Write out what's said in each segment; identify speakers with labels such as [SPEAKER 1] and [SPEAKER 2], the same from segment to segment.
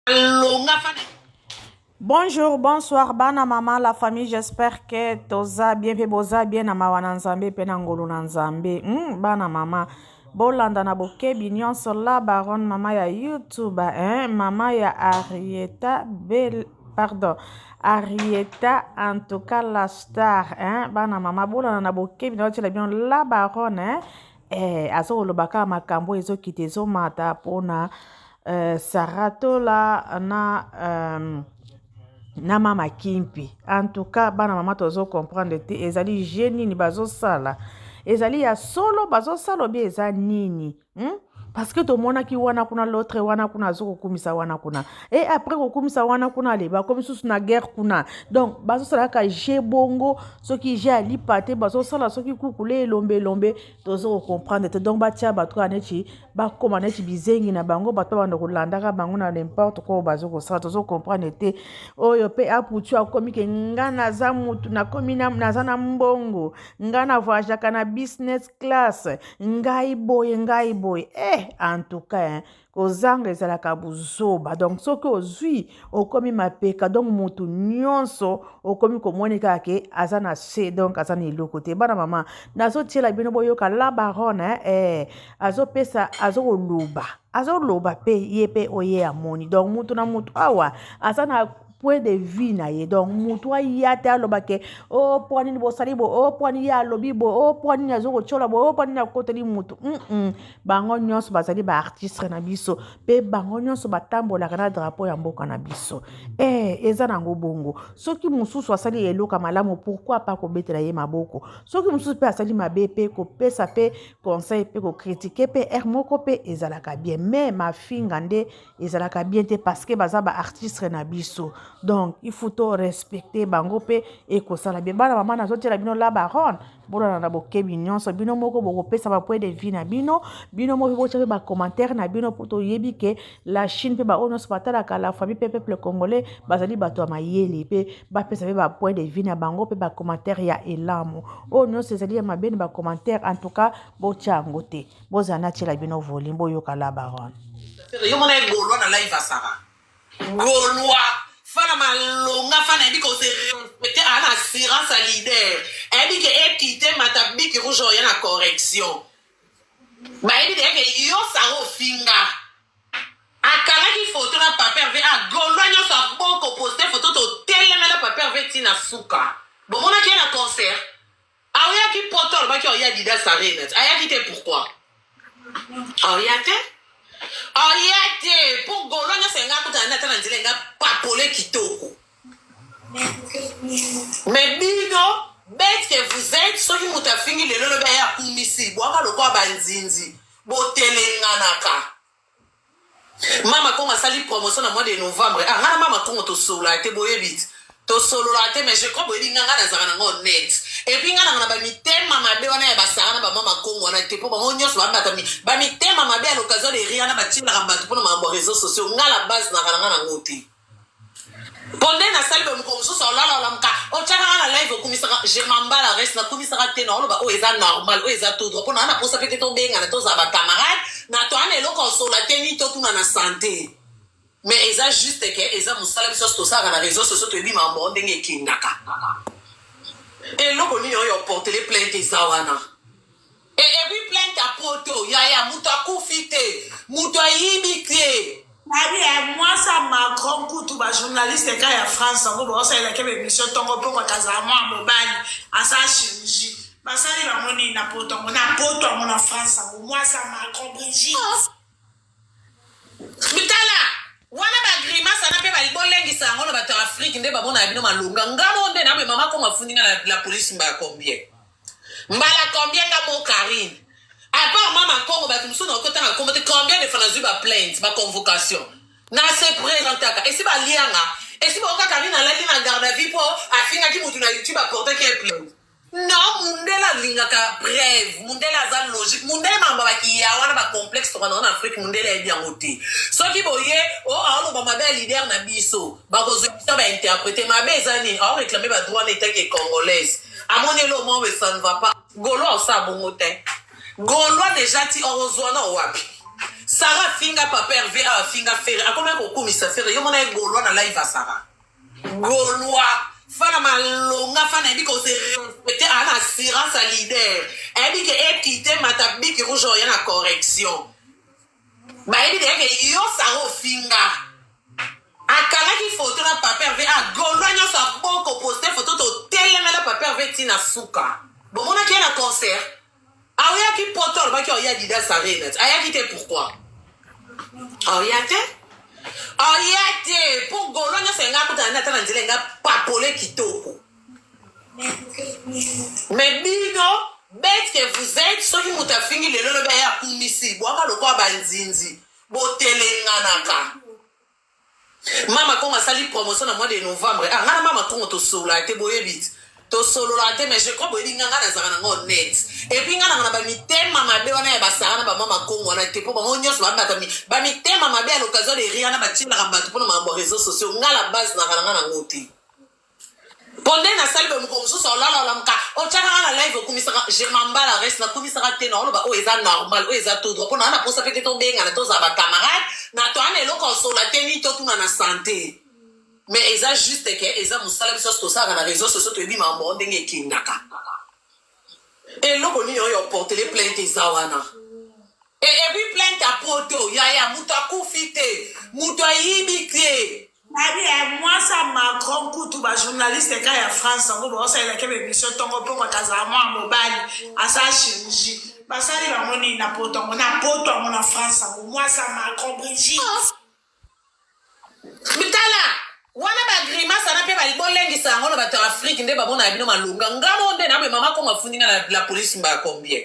[SPEAKER 1] Longa fana.
[SPEAKER 2] Bonjour, bonsoir bana maman la famille, j'espère que toza bien pe boza bien na mawa na Nzambe pe na ngolu na Nzambe. Bana mama bolanda na bokebi nyonso la baronne mama ya YouTube hein, mama ya Arieta Bel pardon Arieta en tout cas la star hein, bana mama bolanda na bokebi na otiela bino la baronne hein. Eh, azo koloba kaka makambo ezokita ezomata mpona Sarah Tola na mama Kimpi. En tout cas bana mama tozo comprendre te ezali jeu nini bazosala, ezali ya solo bazosala obi eza nini? Parce que tomonaki wana kuna l'autre wana kuna azo kokumisa wana kuna et après kokumisa wana kuna ale bakomi susu na guerre kuna, donc bazosala kaka jeu bongo, soki jeu alipa te bazosala soki kukule elombe elombe, tozo kocomprendre te. Donc batia bato kaka neti bakóma neti bizengi na bango, bato babanda kolandaka bango na n'importe quoi bazo kosala, tozo comprendre te. Oyo mpe aputu akomi ke nga naza mutu nakomi naza na mbongo, nga na voyageaka na business class, ngai boye ngai boye. En tout cas hein, kozanga ezalaka buzoba. Donc soki ozwi okomi mapeka, donc mutu nyonso okomi komoni kaka ke aza na se, donc aza na eloko te. Bana mama nazotiela bino boyoka la baronne azopesa, azokoloba, azoloba mpe ye mpe oye amoni. Donc mutu na mutu awa aza na point de vue na ye, donc mutu aya te aloba ke o mpo nini bosali bo, o mpo nini ye alobi bo, o mpo nini azokotiola bo, o mpo nini akoteli mutu. Bango nyonso bazali baartiste na biso mpe bango nyonso batambolaka na drapeau ya mboka na biso. Eza nango bongo. Soki mosusu asali eloko ya malamu, pourquoi pas kobetela ye maboko? Soki mosusu mpe asali mabe, mpe kopesa mpe conseil mpe kocritiquer mpe aire moko mpe ezalaka bien, mais mafinga nde ezalaka bien te, parce que baza baartiste na biso, donc il faut to respecter bango mpe ekosala bien. Bana mama nazotiela bino la baronne, bolanda na bokebi nyonso. Bino moko bokopesa bapoint de vue na bino, bino moko mpe botya mpe bacommentaire na bino, mpo toyebi ke la Chine mpe baoyo nyonso batalaka la famille mpe peuple congolais bazali bato ya mayele, mpe bapesa mpe bapoint de vue na bango mpe bacommentaire ya elamu. Oyo nyonso ezali ya mabe na bacommentaire, en tout cas botya yango te. Bozala natiela bino volume, boyoka la baronne.
[SPEAKER 1] Yo mona ye Gaulois na live asara Gaulois fana malonga, fana ayebi kose respecter, aa na assurance ya leader, ayebi ke ekite mata biki rouge oya na correction, bayebi deya ke yo Sara ofinga, akangaki photo na papa Herve. A Gaulois nyonso aboko poste photo, totelemela papa Herve ntina suka. Bomonaki ye na concert, aoyaki poto, alobaki oya Adidas Arena, ayaki te. Pourquoi oya te? Oya te mpo Gaulois nyonso enga akutana nde ata na nzela enga papole kitoko. Mais bino bête que vous êtes, soki moto afingi lelo, lobi aye akumisi, bwaka lokola banzinzi botelenganaka. Mama Kongo asali promotion na mois de novembre. Ah, nga na mama Kongo tosolola te, boyebi te tosolola te, mais je crois boyebi nga, nga nazalaka nango honnête et puis nga nanga na bamitema mabe wana ya basara na bamama Kongo wana te, mpo bango nyonso babata bamitema mabe à l'occasion de rien na batielaka bato mpona makambo ya réseaux sociaux. Nga la base naka nanga nango te, mpo nde nasali boye, mokolo mosusu olala olamuka, otyaka nga na live, okumisaka, je mambala reste nakumisaka te. Na oloba oyo eza normal, oyo eza tout droit, mpo naa na posa mpe te tobengana, tozala bacamarade na toa na eloko osola te ni totuna na santé, mais eza juste ke eza mosala biso nyonso tosalaka na réseau sociaux, toyebi makambo ndenge ekendaka. Eloko nini oyo oportele plainte eza wana? Et puis plainte ya poto yaya, moto akufi te, moto ayibi te.
[SPEAKER 3] Abi mwasi ya Macron kutu, bajournaliste ka ya France yango baosalelaki baémission ntongo mpo kazala mwana mobali asala chirurgie, basali bango nini na poto yango, na poto yango, na France yango, mwasi ya Macron Brigitte.
[SPEAKER 1] Tala wana bagrimace wana mpe bolengisa yango na bato ya Afrique nde bamona bino malonga. Ngamo nde nabe mama Kongo afundi nga na la police mbala combien, mbala combien? Nga mo Karine, à part mama Kongo, bato mosusu na okotanga kombo te, combien de fois nazwi baplainte, baconvocation, na se présentaka esi balianga, esi baoka Karine alali na garde à vue mpo afingaki mutu na YouTube, aportaki ye plainte. Non, mundele alingaka preuve, mundele aza logique, mundele makambo bakiya wana bacomplexe tokana wana Afrique, mundele ayebi yango te. Soki boye o aoloba mabe ya leader na biso, bakozwa biso bainterpréter mabe eza nini, aoréclame badroit na etake congolaise, amoni elo moko ça ne va pas. Gaulois osala bongo te. Gaulois déjà ti okozwa na wapi? Sara afinga papa Herve, awa afinga Ferre, akomaki kokumisa Ferre. Yo mona ye Gaulois na live ya Sara. Gaulois fana malonga, fana ayebi kose respecte, aa na assurance ya leader, ayebi ke ekite mata biki rouge oya na correction. Bayebi deya ke yo Sara ofinga. Akangaki foto na papa Herve, a Gaulois nyonso aboko poste foto, totelemela papa Herve ntina suka. Bomonaki ye na concert, aoyaki poto, alobaki oya Adidas Arena, ayaki te. Pourquoi aoya te? Oya te mpo Gaulois nyonso enga akutana nde ata na nzela enga papole kitoko. Mais bino, bête que vous êtes, soki moto afingi lelo, lobi aye akumisi, bwaka lokola banzinzi, botelenganaka. Mama Kongo asali promotion na mois de novembre. Ah, nga na Mama Kongo tosolola te, boyebi te, tosolola te, mais je crois boyebi nga, nga nazalaka nango honnête. Et puis nga nanga na bamitema mabe wana ya basara na bamama Kongo wana te, mpo bango nyonso babata bamitema mabe ya l'occasion de rien na batielaka bato mpona makambo ya réseaux sociaux. Nga la base naka nanga nango te, mpo nde nasali boye, mokolo mosusu olala olamuka, otyaka nga na live, okumisaka, je mambala reste nakumisaka te. Na oloba oyo eza normal, oyo eza tout droit, mpo naa na posa mpe te tobengana, tozala bacamarade na toa na eloko osola te, nini totuna na santé. Mais eza juste ke eza mosala biso nyonso tosalaka na réseau sociaux, toyebi makambo ndenge ekendaka. Eloko nini oyo oportele plainte eza wana? Et puis plainte ya poto, yaya, moto akufi te, moto ayibi te.
[SPEAKER 3] Nabi ya mwasi ya Macron kutu, bajournaliste ka ya France yango baosalelaki baémission ntongo mpoko, akazala mwana mobali, asala chirurgie. Basali bango nini na poto yango, na poto yango, na France yango? Mwasi ya Macron Brigitte.
[SPEAKER 1] Tala wana bagrimace wana mpe bolengisa yango na bato ya Afrique nde bamona bino malonga. Ngamo nde nabe mama Kongo afundi nga na la police mbala combien,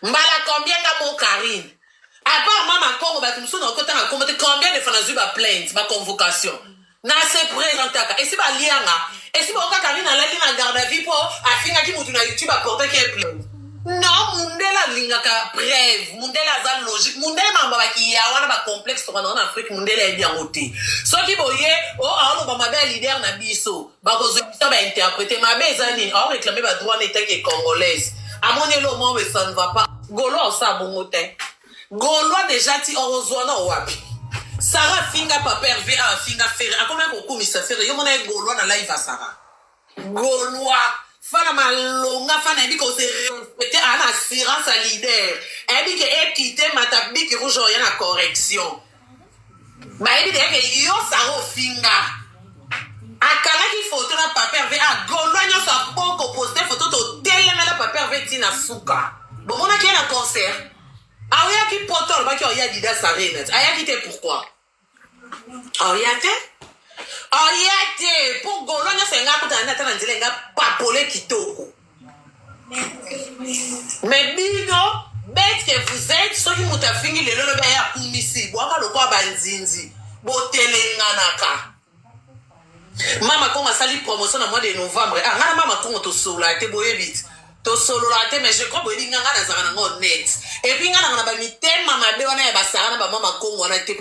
[SPEAKER 1] mbala combien? Nga mo Karine, à part mama Kongo, bato mosusu na okotanga kombo te. Combien de fois nazwi baplainte, baconvocation, na se présentaka, esi balianga, esi baoka Karine alali na garde à vue mpo afingaki mutu na YouTube, aportaki ye plainte? Non, mundele alingaka preuve, mundele aza logique. Mundele makambo bakiya wana, bacomplexe toka nango na Afrique, mundele ayebi yango te. Soki boye o aoloba mabe ya leader na biso, bakozwa biso bainterprete mabe eza nini, aoréclame badroit na etake congolaise, amoni elo moko, ça ne va pas. Gaulois osala bongo te. Gaulois déjà ti okozwa na wapi? Sara afinga papa Herve, afinga Ferre, akomaki kokumisa Ferre. Yo mona ye Gaulois na live ya Sara. Gaulois fana malonga, fana ayebi kose respecte, aa na assurance ya leader, ayebi ke ekite mata biki rouge oya na correction. Bayebi deya ke yo Sara ofinga. Akangaki foto na papa Herve, a Gaulois nyonso aboko poste foto, totelemela papa Herve ntina suka. Bomonaki ye na concert, aoyaki poto, alobaki oya Adidas Arena, ayaki te. Pourquoi aoya te? Oya te mpo Gaulois nyonso enga akutana nde ata na nzela enga papole kitoko. Mais bino, bête que vous êtes, soki moto afingi lelo, lobi aye akumisi, bwaka lokola banzinzi, botelenganaka. Mama Kongo asali promotion na mois de novembre. Ah, nga na mama Kongo tosolola te, boyebi te, tosolola te, mais je crois boyebi nga, nga nazalaka nango honnête. Et puis nga nanga na bamitema mabe wana ya basara na bamama Kongo wana te.